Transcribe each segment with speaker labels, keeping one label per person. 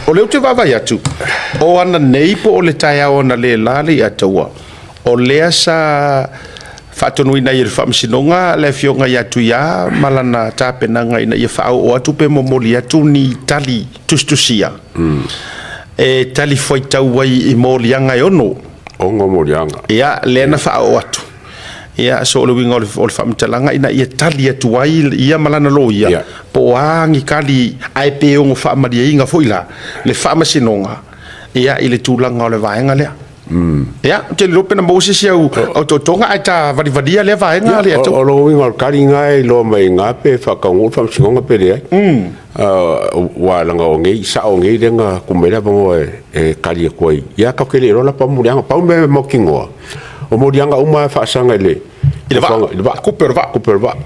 Speaker 1: O lea ou te vaavaai atu, o ananei po o le taeao analeila Leiataua, o lea sa faatonuina ai e le Faamasinoga le Afioga ia Tuia ma lana tapenaga ina ia faaoo atu pe momoli atu ni tali tusitusia e talifuaitau ai i moliaga e ono.
Speaker 2: Ono moliaga.
Speaker 1: Ia, lea na faaoo atu. Ia, so o le uiga o le faamatalaga ina ia tali atu ai ia ma lana loia, po o a ni tali, ae pe ono faamalieina foi la le Faamasinoga, ia, i le tulaga o le vaega lea. Ia, ou te le iloa pe na maua se isi au otootoga ae ta valivalia lea vaega
Speaker 2: Leiataua. O lona uiga o le tali lena e iloa mai i ina pe faataunuu le Faamasinoga pe leai. Aua leaga o nei, sao nei lea na tuu mai le avanoa e tali atu ai. Ia tatou te le iloa la pa moliaga. Pau le mea e mautinoa, o moliaga uma lava e faasaga i le
Speaker 1: I le vaa.
Speaker 2: I le vaa.
Speaker 1: Kupe o le vaa.
Speaker 2: Kupe o le vaa.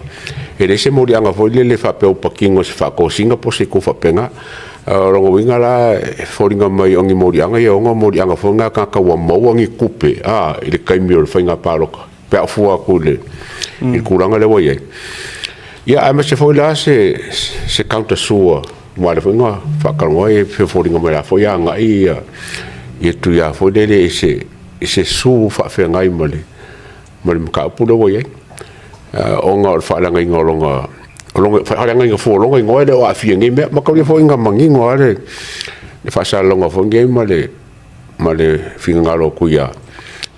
Speaker 2: E leai se moliaga foi lele faapea ua patino i se faatosina po o se itu faapena. O lona uiga la e foliga mai o ni moliaga ia e ono moliaga foi na a tagata ua maua ni tupe i le taimi o le faiga palota pe a oo fua atu i le tulaga lea ua i ai. Ia aemaise foi la se counter sue aua o lea foi na faatalanoa e foliga mai o la foi e agai ia Tuia foi lele i se sue faafeagai ma le mataupu lea ua i ai, ona o le faaleagaina o lona, faaleagaina fua o lona igoa e le o aafia i nei mea. Mataulia foi na manino lava le faasalalauga foi nei ma le finagalo o Tuia,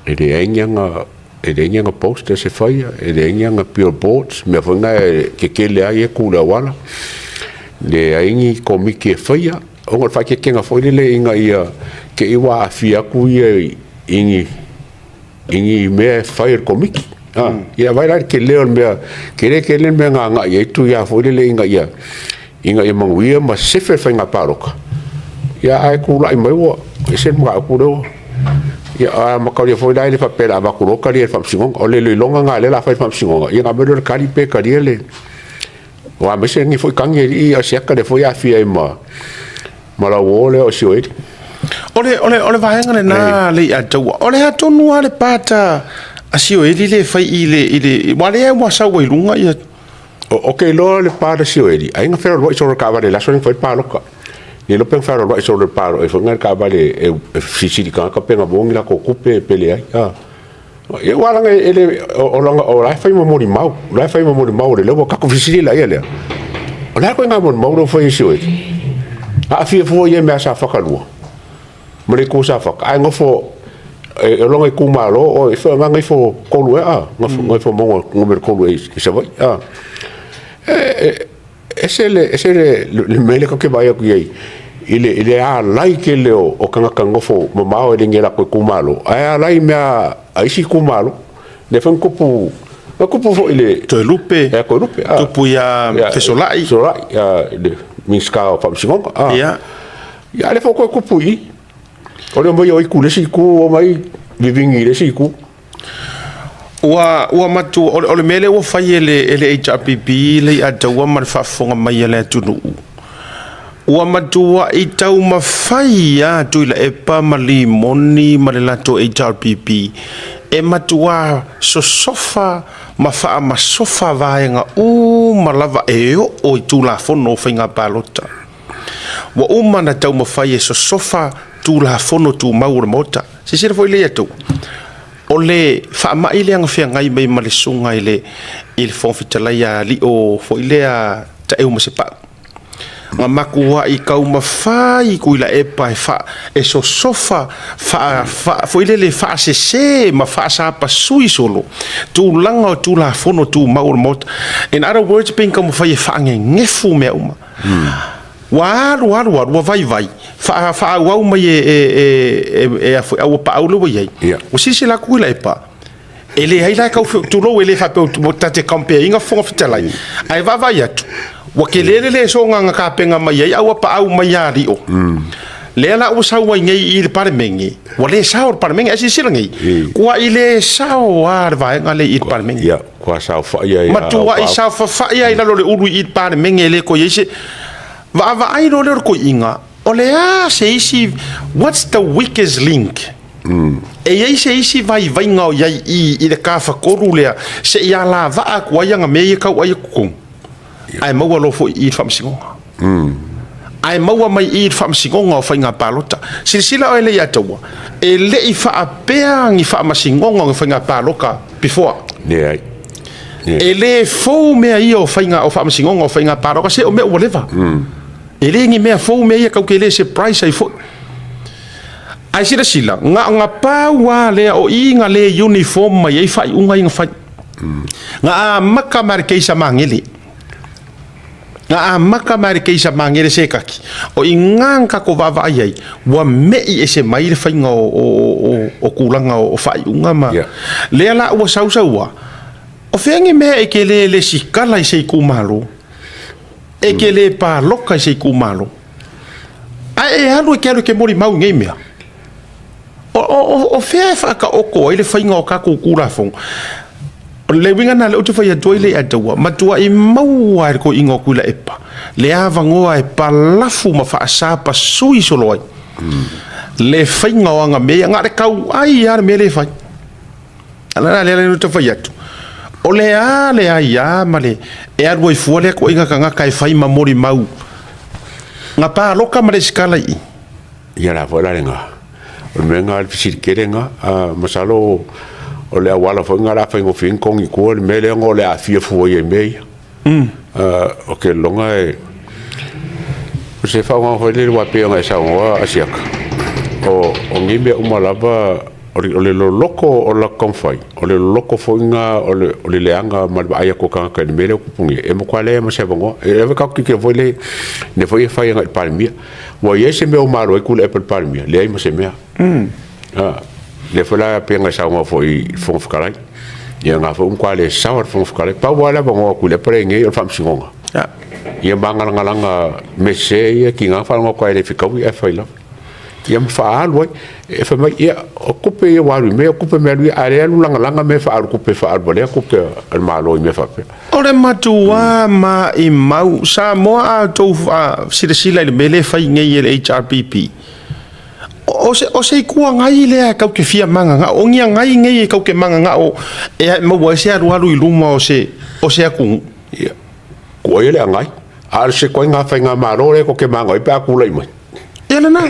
Speaker 2: e leai ni ana, e leai ni ana posters e faia, e leai ni ana billboards, mea foi na e tetele lava ia e tu i le auala, leai ni komiti e faia, ona o le faaeteetega foi lele ina ia te i ua aafia atu ia i ni i ni mea e fai e le Komiti. Ia vaai la i le tele o le mea, tele tele le mea na agai i ai Tuia foi lele ina ia manuia ma sefe le faiga palota. Ia ae tulai mai ua ese le mataupu lea ua. Ia a mataulia foi la e le faapea o le a avatu loa talia e le Faamasinoga. O le iloiloga lena lea o le a fai e le Faamasinoga, ia ona aumai lea o le tali pe talia le... aua aemaise lenei foi tagi a alii Asiata lea foi e aafia ai ma lau uo lea o Sioeli.
Speaker 1: O le vaega lena Leiataua, o le a tonu lava le pata a Sioeli lea e fai i le, aua lea ua sau ai i luga ia.
Speaker 2: O ke iloa le pa a Sioeli, ai na fealuai solo le taavale i le aso lea na fai ai le palota. Le iloa pe na fealuai solo le palota foi lena i le taavale e fesilisili i tagata pe na maua ni latou tupe pe leai. Ia aua leaga e le, o leaga o la e fai ma molimau, o la e fai ma molimau o le ua tatou fesili la ia lea. O le a le ituaiga molimau lea ua fai e Sioeli? Aafia fua ia i mea a Safata 2 ma le itu o Safata, ae nofo e lona itumalo o e gagaifo 3 ea, gagaifo mauga numera 3 ea i Savaii. E ese le ese le mea lea tatou te vaai atu i ai i le alai tele o tagata nofo mamao e le ni o latou itumalo, ae alai i mea a isi itumalo. Lea foi na tupu, na tupu foi i le
Speaker 1: Toelupe,
Speaker 2: ia Toelupe,
Speaker 1: tupu ia Fesolai,
Speaker 2: Fesolai, le Minisita o Faamasinoga. Ia, a lea foi ua toe tupu i i. O le omai o Itu i le isi itu, omai vivini i le isi itu.
Speaker 1: Ua matua, o le mea lea ua fai e le HRPP Leiataua ma le faafofoga mai a le atunuu, ua matuai taumafai lava Tuilaepa ma Limoni ma le latou HRPP e matua sosofa ma faamasofa vaega uma lava e oo i Tulafono o Faiga Palota. Ua uma ona taumafai e sosofa Tulafono Tumau o le Maota. Silasila foi Leiataua, o le faamai lea na feagai mai ma le susuga i le Fofoga Fetalai ia Lio foi lea Taeumasepau, na matuai taumafai Tuilaepa e sosofa foi lele faasese ma faasapasui solo tulaga o Tulafono Tumau o le Maota. In other words, pei na taumafai e faagegefu mea uma. Ua alu alu alu, ua vaivai, faaauau mai e Auapaau lea ua i ai. Ua silasila atu Tuilaepa, e leai la e tau, tulou, e le faapea ta te compare ina Fofoga Fetalai, ae vaavaai atu, ua tele le lesona na tapena mai ai Auapaau mai ia Lio. Lea la ua sau ai nei i le Palemene, ua le sao le Palemene, ae silasila nei, ua i le sao lava le vaega lea i le Palemene.
Speaker 2: Ia, ua saofai ai.
Speaker 1: Matuai saofafai ai i lalo o le ulu i le Palemene e le toe i ai se vaavaai loa lea o le toeaina, o le a se isi, what's the weakest link? E i ai se isi vaivaiga o i ai i i le tafatolu lea se i alavaa atu ai ana mea ia e tau ai i totonu, ae maua loa foi i i le Faamasinoga. Ae maua mai i i le Faamasinoga o Faiga Palota. Silasila oe Leiataua, e le i faapea ni Faamasinoga o ni Faiga Palota before.
Speaker 2: Leai.
Speaker 1: E le fou mea ia o faiga o Faamasinoga o Faiga Palota, se o mea ua leva. E le ni mea fou mea ia, tatou te le surprise ai foi. Ae silasila, na ona pau lava lea o i na le uniform mai ai faaiuga ia na fai. Na amata mai le case a Magele. Na amata mai le case a Magele Sekaki, o i ina na tatou vaavaai ai, ua me'i ese mai le faiga o tulaga o faaiuga ma... Lea la ua sau sau lava, o fea ni mea e te le lesitala i se itumalo, e te le palota i se itumalo, ae e alu e te alu e te molimau i nei mea. O fea e faataoto ai le faiga o tatou Tulafono? O le uiga lena o lea ou te fai atu ai Leiataua, matuai maua e le toeaina o Tuilaepa le avanoa e palafu ma faasapasui solo ai le faiga o ana mea ia. Na o le tauai lava le mea lea e fai. A o le ala lea ou te fai atu, o le a le aia ma le e alu ai fua lea toeaina tagata e fai ma molimau na palota ma lesitala i i.
Speaker 2: Ia la foi la lena. O le mea lena, le fesili tele lena. Masalo o le auala foi lena o le a faigofie ai ona togi i tua le mea lea ona o le aafia fua i ai i mea ia. Ou te lagona e, o se faaaogaga foi lele aua e pei ona e saunoa Asiata, o nei mea uma lava, o le loloto o le latou taumafai, o le loloto foi lena o le leaga ma le vaai atu o tagata i le mea lea ua tupu nei, e matua leai lava ma se avanoa. E ave tatou tilotilo foi lea i mea foi ia e fai agai i le Palemia. Ua i ai se mea ua malo ai Tuilaepa i le Palemia? Leai ma se mea. Lea foi la pei ona e saunoa foi i le Fofoga Fetalai, ia na foi ua matua le sao lava le Fofoga Fetalai. Pau lava le avanoa o Tuilaepa lea e i ai nei o le Faamasinoga. Ia magalagalaga mea sese ia, tiga ona faalogo atu lava e le fetaui ae fai lava. Ia ma faaalu ai. E fai mai, ia, o tupe ia ua alu i mea, o tupe mea alu ia, a o lea e alu lagalaga mea e faaalu tupe e faaalu valea tupe a le Malo i mea faapea.
Speaker 1: O le matua maimau Samoa a outou silasila i le mea lea e fai nei e le HRPP, o se Itu Agai lea e tatou te fia mananao, o ni agai nei e tatou te mananao e maua ai se alualu i luma o se atunuu.
Speaker 2: Ia, tuuaia le agai, a o se ituaiga faigamalo lea tou te mananao ai pe a tulai mai.
Speaker 1: Ia lena.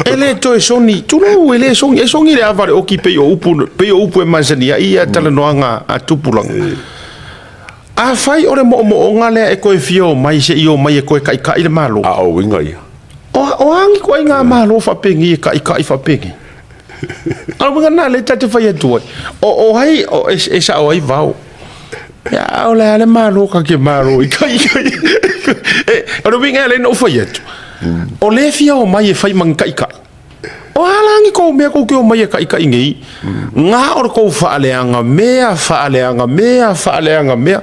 Speaker 1: E le toe soni, tulou e le soni, e soni le ava le oki pei o upu, pei o upu e masani ai ia talanoaga a tupulaga. Afai o le moomooga lea e toe fia omai se i omai e toe taitai le Malo.
Speaker 2: A o uiga ia.
Speaker 1: O a ni ituaiga Malo faapenei e taitai faapenei? A o le uiga lena lea ta te fai atu ai. O ai e sao ai vao? Ia, o le a le Malo ta te malo i kai. O le uiga lea na ou fai atu. O lea e fia omai e fai ma ni taitai. O a la ni kou mea kou te omai e taitai nei? Na o le kou faaleaga mea, faaleaga mea, faaleaga mea.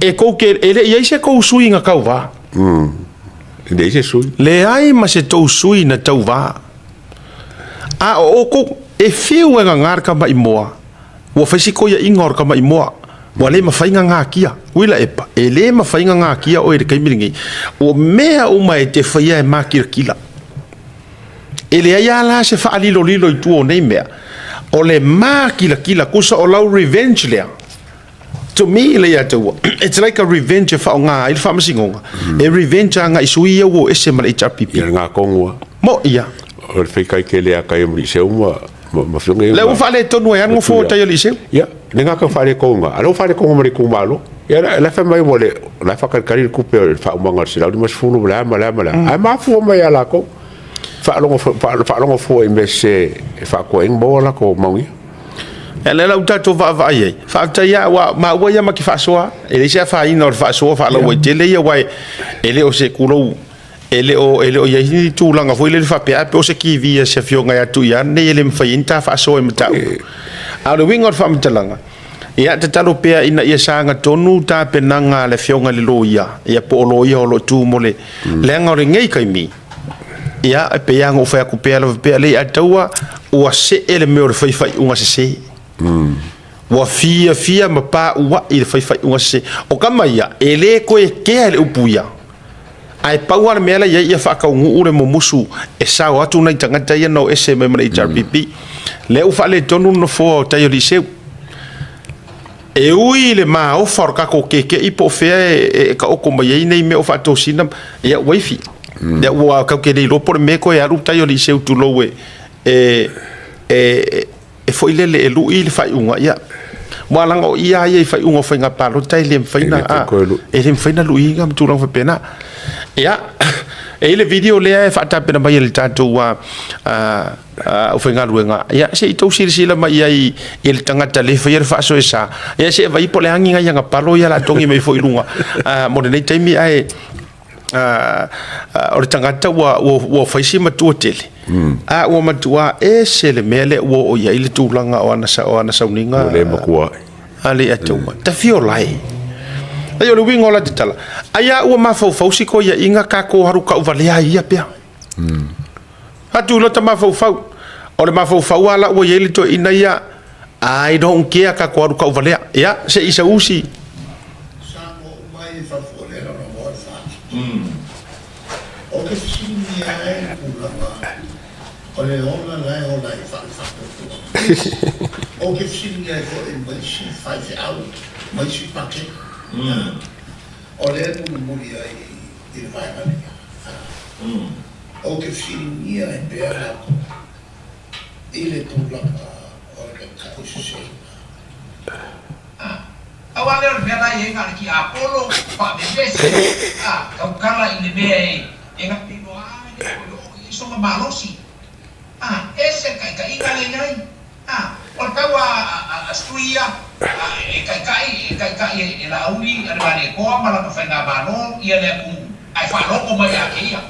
Speaker 1: E kou te, e le i ai se tou sui na tauva.
Speaker 2: E leai se sui.
Speaker 1: Leai ma se tou sui na tauva. A o outou, e fiu e gaga le tamaimoa. Ua fai si koiaʻiga o le tamaimoa, ua le mafai ona gakia. Uilaepa, e le mafai ona gakia oe i le taimi lenei. O mea uma e te faia e makilatila. E leai lava la se faalilolilo i tua o nei mea. O le makilatila, tusa o lau revenge lea. To me, Leiataua, it's like a revenge e faaaoga ai le faamasinoga. E revenge agai i sui ia ua o ese ma le HRPP.
Speaker 2: Ia lena tonu lava.
Speaker 1: Mo ia.
Speaker 2: O le faitai tele a tai o Liceu ma ma afioga ia.
Speaker 1: Lea ua faaletonu ai lava le nofoa o tai o Liceu.
Speaker 2: Ia, lena tau faaletonu na. A o lea ua faaletonu ma le itumalo. Ia la e fai mai ua le, o la e faatalitali le tupe o le faaumaga o le $150 ma le a ma le a ma le a. Ae mafua mai ia latou. Faalogo faalogo fua i mea sese e faatoa ai ona maua latou manuia.
Speaker 1: Ia lea la ua tatou vaavaai ai, faafetai lava aua maua ia ma te faasoa, e leai se afaina o le faasoa faalauaitele ia aua e le o se tulou, e le o e le o i ai ni tulaga foi lele faapea a pe o se TV a se afioga ia Tuiane nei e le mafai ai ona ta faasoa i mataupu. A o le uiga o le faamatalaga, ia tatalo pea ina ia sagatonu tapenaga a le afioga i le loia, ia po o loia o lo o tu mo le leaga o lenei taimi, Ia, e pei lava ona ou fai atu pea lava pea, Leiataua, ua see le mea o le fai faaiuga sese. Ua fiafia ma pāuaʻi le fai faaiuga sese. O tama ia, e le toe kea i le upu ia. Ae pau lava le mea la e i ai, ia faataunuu le mumusu e sao atu nai tagata ia na o ese mai ma le HRPP. Lea ua faaletonu le nofoa o tai o Liceu. E ui i le maofa o le tatou keke'i po o fea e taoto mai ai nei mea o faatosina, ia ua ifi. Ia ua tatou te le iloa po o le mea e toe alu tai o le iseu tulou e e e e foi lele e lu'i le faaiuga, ia aua leaga o i lava ia i faaiuga o faiga palota e le mafai ona e le mafai ona luiina ma tulaga faapena. Ia, e i ai le video lea e faatapena mai e le tatou aufaigaluega, ia se i tou silasila mai i ai i le tagata le faia le faasoesa, ia se i vaai po o le a ni nai ana palo ia o le a togi mai foi i luga mo lenei taimi, ae o le tagata ua fai si matua tele, a ua matua ese le mea lea ua oo i ai le tulaga o ana sauniga.
Speaker 2: Ua le matua.
Speaker 1: A le ataua, tafio lae. Ai o le uiga o la tatala, ai a ua mafaufau si koiaiga tatou alu tauvalea ai ia pea. Atu i lota mafaufau, o le mafaufau lava la ua i ai le toeaina ia, I don't care tatou alu tauvalea. Ia, se i sausi.
Speaker 3: Samoa uma ai e fafo o lea lagolagoa le FAST. Ou te fesiligia ai le tulaga o le ola la e ola ai faale-faatuatua. Ou te fesiligia ai foi ma isi faifeau ma isi paketi o lea e mulimuli ai i le vaega lea. Ou te fesiligia ai pea latou i le tulaga o le tausese.
Speaker 4: Pau lava lea o le mea la e i ai na o le tiapolo, faavevesi, tautala i le mea e na te iloa lava e le toe oo i ai sona malosi. Ese le taitaiga lea e i ai. O le tau a Stui ia, e taitai, e taitai e Laauli a le Malietoa ma lana faigamalo ia le atunuu, ae faalogo mai ia te ia.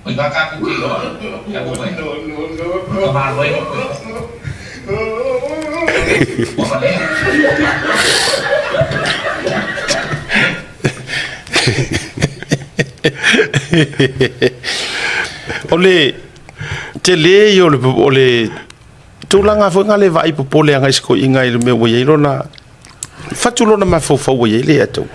Speaker 4: Oi va tatou te iloa ia ua koe ka malo ai koe ua valea.
Speaker 1: O le tele ia o le tulaga foi lena le vaai popole agai i se toeaina i le mea ua i ai lona fatu lona mafaufau ua i ai le atau.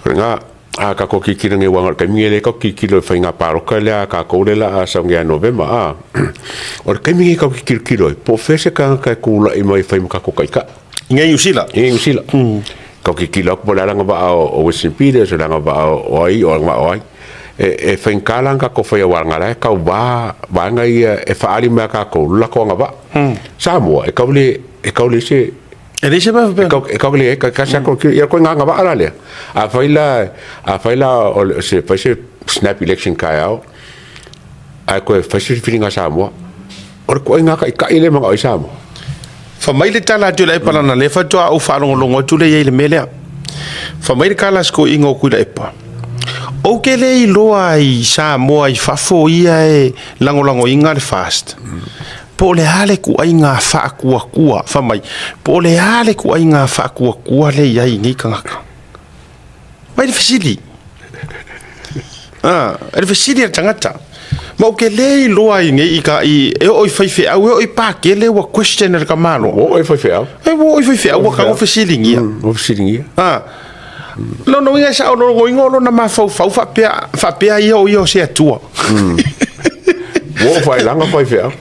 Speaker 2: O lena, a tatou tilotilo nei aua o le taimi lenei lea tatou te tilotilo i le faiga palota lea a tatou lea o le a sau nei ia Novema a. O le taimi lenei tatou te tilotilo ai, po o fea se tagata e tulai mai e fai ma tatou taitai.
Speaker 1: I nei Niu Sila?
Speaker 2: I nei Niu Sila. Tatou te tilotilo atu po o le a le agavaa o Winston Peters, o le agavaa o ai, o le agavaa o ai. E faigata la ona tatou faia aua leaga o la e tauva vaega ia e faaali mai ia tatou le latou agavaa. Samoa, e tau le, e tau leai se
Speaker 1: E leai se mea faapena.
Speaker 2: E tau leai, e tasi lava ia ituaiga agavaa la lea. Afai la, afai la o se fai se snap election taeao, ae toe fai se filifiliga a Samoa, o le ituaiga taitai lea e manao ai Samoa.
Speaker 1: Fai mai le tala a Tuilaepa leaga o lea faatoa ou faalogologo atu lea i ai i le mea lea. Fai mai le tala a si toeaina o Tuilaepa, Ou te le iloa i Samoa i fafo ia e lagolagoina le FAST. Po o le a le ituaiga faatuatua, fai mai, po o le a le ituaiga faatuatua lea e i ai i nei tagata. Mai le fesili. Ah, le fesili a le tagata. Ma ou te le iloa i nei i ka i e oo i faifeau, e oo i Pakele ua question e le tamaloa.
Speaker 2: Ua oo i faifeau.
Speaker 1: E ua oo i faifeau ua tago fesiligia.
Speaker 2: Ua fesiligia.
Speaker 1: Ah. Lona uiga e sao lona uiga o lona mafaufau faapea faapea ia o ia o se Atua.
Speaker 2: Ua oo faailaga faifeau.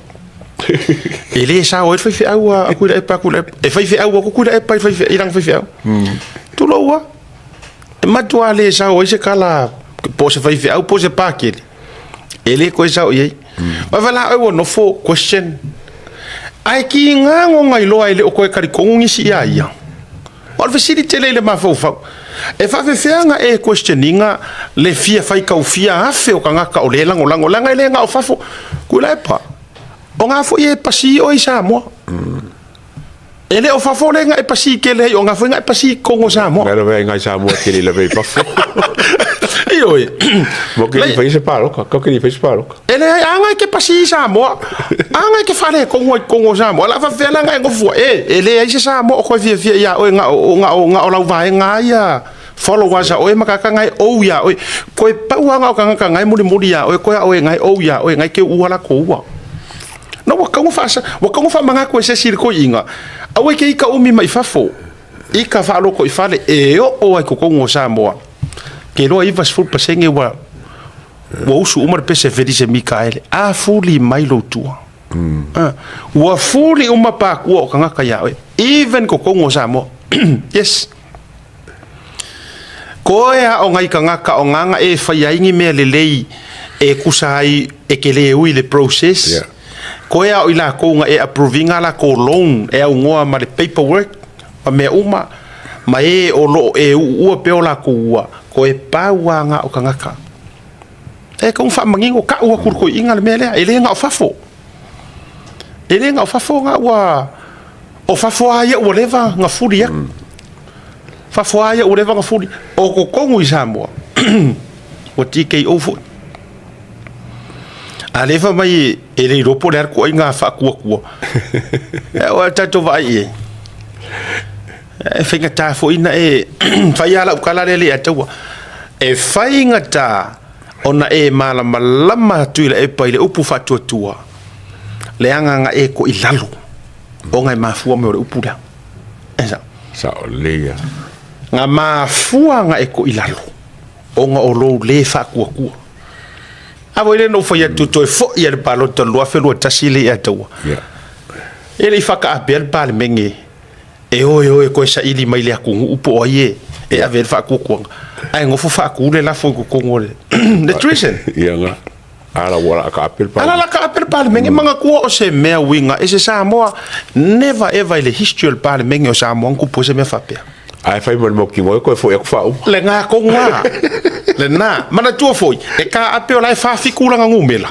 Speaker 1: E le sao ai le faifeau a Tuilaepa a Tuilaepa. E faifeau atu Tuilaepa i faifeau i lana faifeau. Tulou lava. E matua le sao ai se tala po o se faifeau po o se Pakele. E le toe sao i ai. Ma vala oe ua nofo question. Ae kiga gona iloa e le o toe talitonu nisi ia ia. O le fesili tele i le mafaufau, e faafefea ona e question ina le fia faitau fia afe o tagata o lea e lagolago, leaga e le na o fafo. Tuilaepa, o na foi e pasi oe i Samoa. E le o fafo lea na e pasi tele ai, o na foi na e pasi i totonu o Samoa.
Speaker 2: Ngai lavea ngai Samoa tele lavea i fafo.
Speaker 1: Ioe.
Speaker 2: Mo ke ni fai se paloka, ko ke ni fai se paloka.
Speaker 1: E leai, a ngai ke pasi i Samoa, a ngai ke faaletonu ai i totonu o Samoa, o le a faapefea la ona e nofo ai? E, e leai se Samoa o koe fiafia ia oe, na o, na o, na o lau vaega lava ia followers a oe ma tagata na e ou ia oe. Koe pau lava na o tagata na e mulimuli ia oe, koe a oe na e ou ia oe, na e te uua latou ua. Na ua tatau ona faasa, ua tatau ona faamanatu e se isi i le toeaina, aua e te ita umi mai fafo, ita faalotoifale, e oo lava i totonu o Samoa, ke iloa 90% ua Ua usu uma le pese Felise Mikaele, a fuli mai lou tua. Ua fuli uma pakua o tagata iā oe, even totonu o Samoa. Yes. Koe a o nai tagata o gana e faia ai ni mea lelei e tusa ai e ke lē ui le process. Koe a o i lakou na e approve ina lakou loan e aunoa ma le paperwork ma mea uma, ma e o loo e uua pea o lakou ua, koe pau a na o tagata. E tau faamanino ka'u atu le toeaina le mea lea, e le na o fafo. E le na o fafo na ua, o fafo lava ia ua leva na fuli atu. Fafo lava ia ua leva na fuli. O totonu i Samoa, ua TKO foi. A lea fai mai e le iloa po o le a le ituaiga faatuatua. E o tatou vaai i ai. E faigata foi na e fai lava lau tala lea le ia taua. E faigata ona e malamalama atu i le epa i le upu faatuatua, leaga na e toilalo ona e mafua mai o le upu lea. E sao?
Speaker 2: Sao lelei lava.
Speaker 1: Na mafua na e toilalo ona o lou le faatuatua. A foi lea na ou fai atu toe foi i le palota 2021 le ia taua. E le i whakaapea le Palemene e oe oe koe saili mai le atunuu po o ai e e ave ai le faatuatuaga ae nofo faatu le lafo i totonu o le le treason.
Speaker 2: Ia nga. Ala ua laa kaape le
Speaker 1: Ala la kaape le Palemene manatua o se mea uiga ese Samoa never ever i le history o le Palemene o Samoa na tupu ai se mea faapea.
Speaker 2: Ae fai ma le mau kino e koe foi atu faauma.
Speaker 1: Lena tonu lava. Lena. Manatua foi, e kaape o la e 47 lana numera.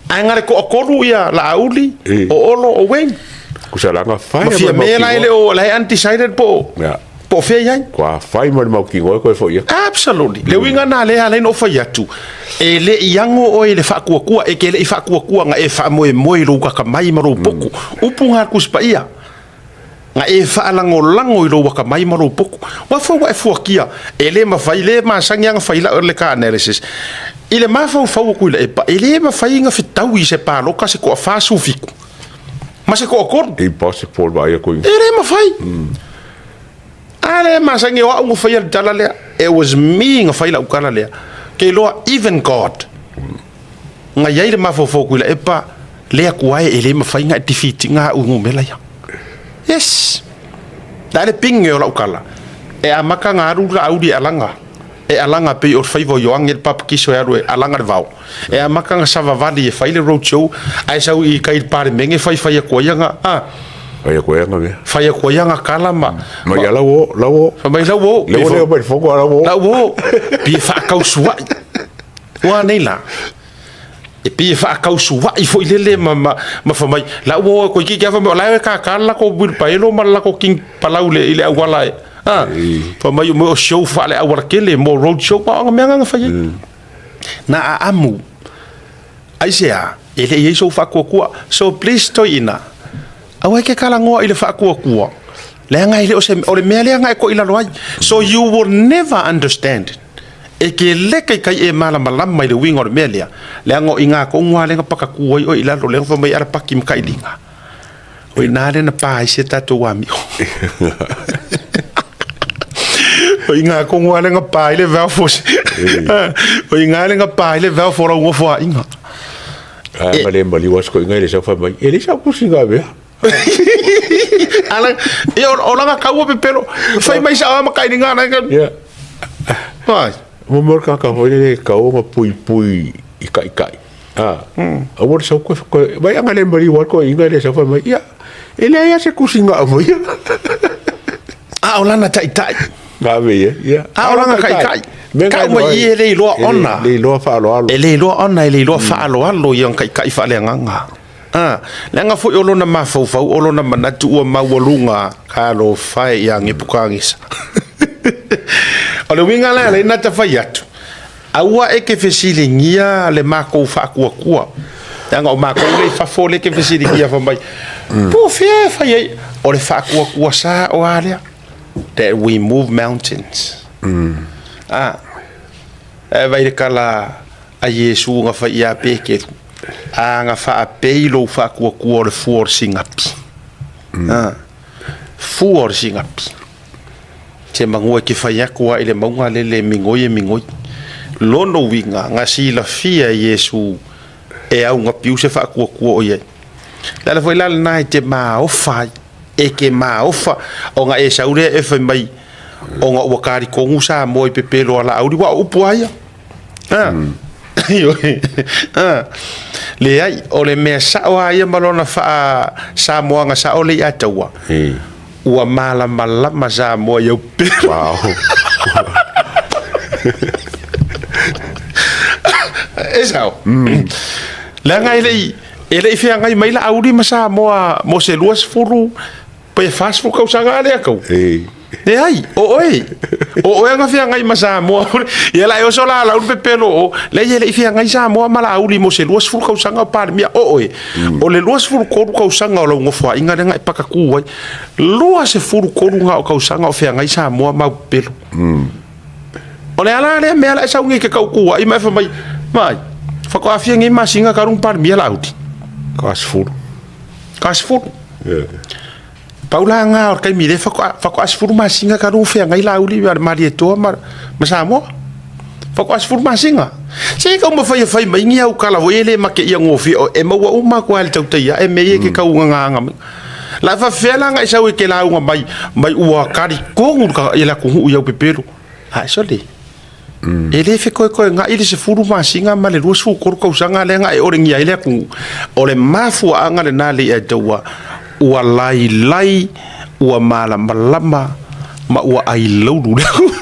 Speaker 1: Ae na le toatolu ia Laauli, o Olo, o Wayne.
Speaker 2: Kusalaga fai
Speaker 1: Ma Fiame la e le o la e undecided po o fea i ai.
Speaker 2: Kua fai ma le mau kino e koe foi atu.
Speaker 1: Absolutely. Le uiga na lea ala ai ona ou fai atu, e le i ago oe i le faatuatua, e te le i faatuatua na e faamoemoe i lou atamai ma lou potu. Upu na a le Tusi Paia, na e faalagolago i lou atamai ma lou potu. Aua foi ua e fuatia, e le mafai, le masani lava ona fai lau le car analysis. I le mafaufau o Tuilaepa, e le mafai ona fetaui i se palota se toa 47. Ma se toatolu.
Speaker 2: Impossible vaai atu
Speaker 1: i. E le mafai. A lea e masani o au na faia le tala lea. It was me na fai lau tala lea. Ke iloa even God. Na iai le mafaufau o Tuilaepa le Atua e, e le mafai na e defeat ina au numera ia. Yes. La le pinge o lau tala. E amata na alu la auli e alaga. E alaga pei o le faiva o Ioane le Papatiso e alu e alaga le vao. E amata ona savavali e fai le road show ae sau i tai i le Palemene faifai atu ai ana a.
Speaker 2: Fai atu ai ana mea.
Speaker 1: Fai atu ai ana tala ma.
Speaker 2: Mai ia lau o, lau o.
Speaker 1: Fai mai lau o.
Speaker 2: Lea ua le omai i le fono a lau o.
Speaker 1: Lau o. Pei e faatausuai. Ua nei la. E pei e faatausuai foi lele ma ma ma fai mai lau o koe ki fai mai o la e kākā le latou wheelbarrow ma le latou king palau i le auala e. A. Fai mai o show faale-aualatele mo road show ma o ana mea na na fai ai. Na aamu. Aisea? E le i ai sou faatuatua. So please toeaina, aua e ke talanoa i le faatuatua, leaga e le o se, o le mea lea na e toilalo ai. So you will never understand it. E ke le kaikai e malamalama i le uiga o le mea lea, leaga o i ina tonu lava lea na pakatu ai oe i lalo, lea na fai mai ai alapaki ma kailiga. O i ina lea na pa ai si a tatou amio. O i ina tonu lava lea na pa ai le valve o O i ina lea na pa ai le valve o lau nofoaiga.
Speaker 2: Ae ma le maliu aso koiga i le sau fai mai, e leai sau pusi nga mea.
Speaker 1: Ala, ia o lana kaua pepelo, fai mai sao ma kailiga na.
Speaker 2: Ia.
Speaker 1: Ai.
Speaker 2: Mo mo ka ka foi le kau ma pui pui i kai kai. A, aua le sau koe, koe, vai anga le maliu aso koiga i le sau fai mai, ia, e leai lava se kusi nga aumai.
Speaker 1: A o lana taitai.
Speaker 2: Ave ia, ia.
Speaker 1: A o lana taitai. Kau mai i e le iloa ona.
Speaker 2: Le iloa faaaloalo.
Speaker 1: E le iloa ona, e le iloa faaaloalo ia ona taitai faaleagaga. A, leaga foi o lona mafaufau, o lona manatu ua maualuga, talofa e ia Nepukagesa. O le uiga la lea na ta fai atu, aua e ke fesiligia le makou faatuatua. Leaga o makou lea i fafo lea e ke fesiligia fai mai, po o fea e fai ai? O le faatuatua sa o a lea? That we move mountains. A, e vai le tala a Iesu na fai ia Peteru, a na faapei lou faatuatua o le fua o le sigapi. A, fua o le sigapi. Te manua e ke fai atu a i le mauga lele e migoi e migoi. Lona uiga, na silafia e Iesu e augapiu se faatuatua o i ai. Le ala foi la lena e te maofa ai, e te maofa ona e sau lea e fai mai ona ua kalikonu Samoa i pepelo a Laauli, aua o upu lava ia. A, ioe, a, leai, o le mea sao lava ia ma lona faa-Samoaga sao lea i Ataua, ua malamalama Samoa i au pepelo.
Speaker 2: Wow.
Speaker 1: E sao. Leaga e le i e le i feagai mai Laauli ma Samoa mo se 20 pe 40 tausaga a lea kau. Leai, o oe. O oe aga feagai ma Samoa. Ia la e oso la Laauli pepelo o, leai e le i feagai Samoa ma Laauli mo se 20 tausaga o Palemia. O oe, o le 23 tausaga o lau nofoaiga lea na e pakatu ai, 23 na o tausaga o feagai Samoa ma au pepelo. O le ala lea mea la e sau nei ke kau kuai ma e fai mai, vaai, faatoa fia nei masina talu ona Palemia Laauli.
Speaker 2: Ka 10.
Speaker 1: Ka 10. Pau la nga o le taimi lea faatoa faatoa 10 masina talu ona feagai Laauli ma le Malietoa ma ma Samoa. Faatoa 10 masina. Se taumafai e fai mai ni au tala foi e le mateia gofie e maua uma atu lava i le tautai ae mea ia e te tau gagaaga mai. La e faafefea la ona e sau e te lauga mai mai ua talitonu le atunuu i au pepelo. Ae sole, e le fekoekoega'i le 10 masina ma le 23 tausaga lea na e olegia ai le atunuu. O le mafuaaga lena le ia te ua ua lailai, ua malamalama ma ua ailaulu le atunuu.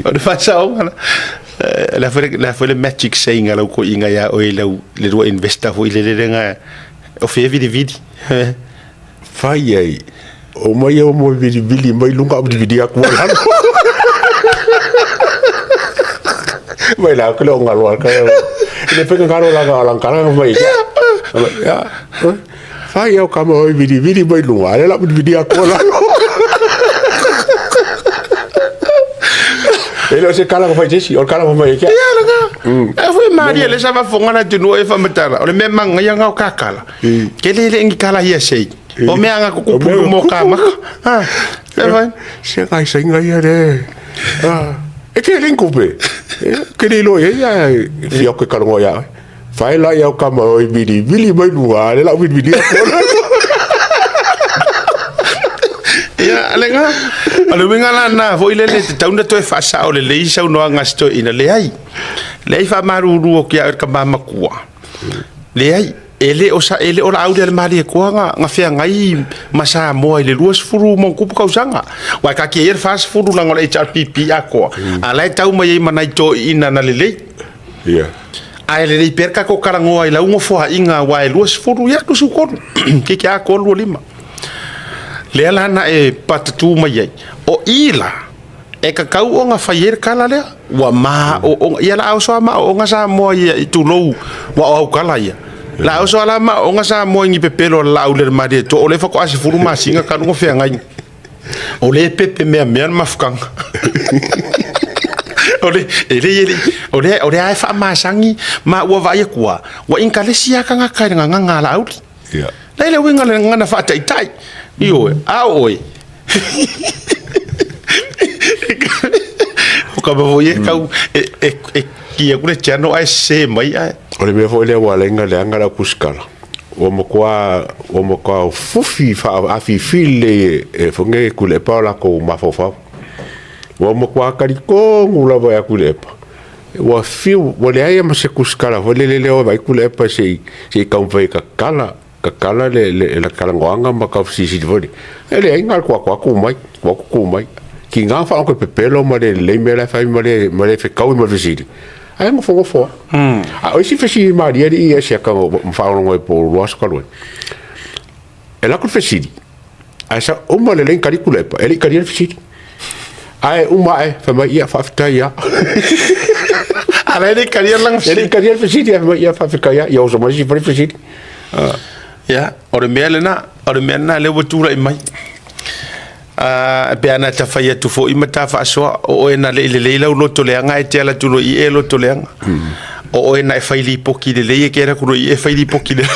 Speaker 1: O le faasaoga la. Le a foi le a foi le magic saying a lau toeaina ia oe i lau le lua investor foi lele lea na o fea e vilivili.
Speaker 2: Fai ai, omai e omo e vilivili mai luga au vilivili atu ai lalo. Mai la ke le o ngalo ka. Le pe ngalo la ga la kala mai. Ya. Fai au ka mo vilivili mai luga, le la vilivili atu ai lalo. E le o se kala ka fai tesi, o le kala ka mai ke.
Speaker 1: Ia la ga. E foi maria le sa fafofoga na atunuu e faamatala. O le mea manaia na o kakala. Ke le le ni kala ia sei. O mea anga kukupu i luma o kamaka. Ha. E fai.
Speaker 2: Se kai sainga ia le. Ah. E ke le kupe. Ke le lo ia fia ke kalongo ia. Fai la ia ka ma oi vili vili mai luga le la vili vili.
Speaker 1: Ia, le nga. O le uiga la na foi le le te tau na toe faasao lelei saunoaga a si toeaina. Leai. Leai faamalulu atu ia oe le tama matua. Leai, e le o sa, e le o Laauli a le Malietoa na, na feagai ma Samoa i le 20 ma ona tupu tausaga. Aua e taatia ia le 40 leaga o le HRPP atoa, a o la e tau mai ai ma nai toeaiina na lelei.
Speaker 2: Ia.
Speaker 1: Ae lelei pea le tatou talanoa i lau nofoaiga aua e 20, ia 23, toeitiiti atoa 25. Lea la na e patatū mai ai, o i la, E tatau ona fai ai le tala lea, ua maoona, ia la oso a maoona Samoa ia i tulou, ua o au tala ia. La oso a la maoona Samoa i ni pepelo a le Laauli a le Malietoa, o lea faatoa 10 masina talu ona feagai. O lea e pepe meamea le mafutaga. O le, e le, e le, o lea, o lea e faamasani, ma ua vaai atu lava, ua inkalesi lava tagata i le gagana a Laauli.
Speaker 2: Ia.
Speaker 1: Leai le uiga o le gagana faataitai. Ioe, a o oe. O ka mea foi e tau e, e, e ki aku le channel ae sese mai ae.
Speaker 2: O le mea foi lea ua ala ai ona leaga lau kusikala, ua matua, ua matua fufi faafifi lelei e, e foi nei e Tuilaepa o latou mafaufau. Ua matua talitonu lava ia Tuilaepa, ua fiu, ua leai lava ma se kusikala foi lele lea o vaai Tuilaepa se i, se i taumafai e tatala tatala le, le, le talanoaga ma tau fesilisili foi lea. E leai, na o le tuu atu lava tu mai, tuu atu tu mai. Tiga faalogo e pepelo ma le lelei mea la e fai ma le, ma le fetaui ma le fesili. Ae nofonofo lava. A o isi fesili malie alii ia siaka ma faalogologo ai po o lua aso talu ai. E alu atu le fesili, ae sa uma lelei ona tali Tuilaepa, e le i talia le fesili. Ae uma ae, fai mai, ia, faafetai lava.
Speaker 1: A la e le i talia lana
Speaker 2: E le i
Speaker 1: fesili.
Speaker 2: talia le fesili, ae fai mai, ia, faafetai lava. Ia oso mai isi fai le fesili.
Speaker 1: Ia, o le mea lena, o le mea lena lea ua tulai mai. Pe ana ta fai atu foi ma ta faasoa, o oe na le i lelei lau loto leaga ae te ala atu loa i e loto leaga. O oe na e fai lipoti lelei e te ala atu loa i e fai lipoti leaga.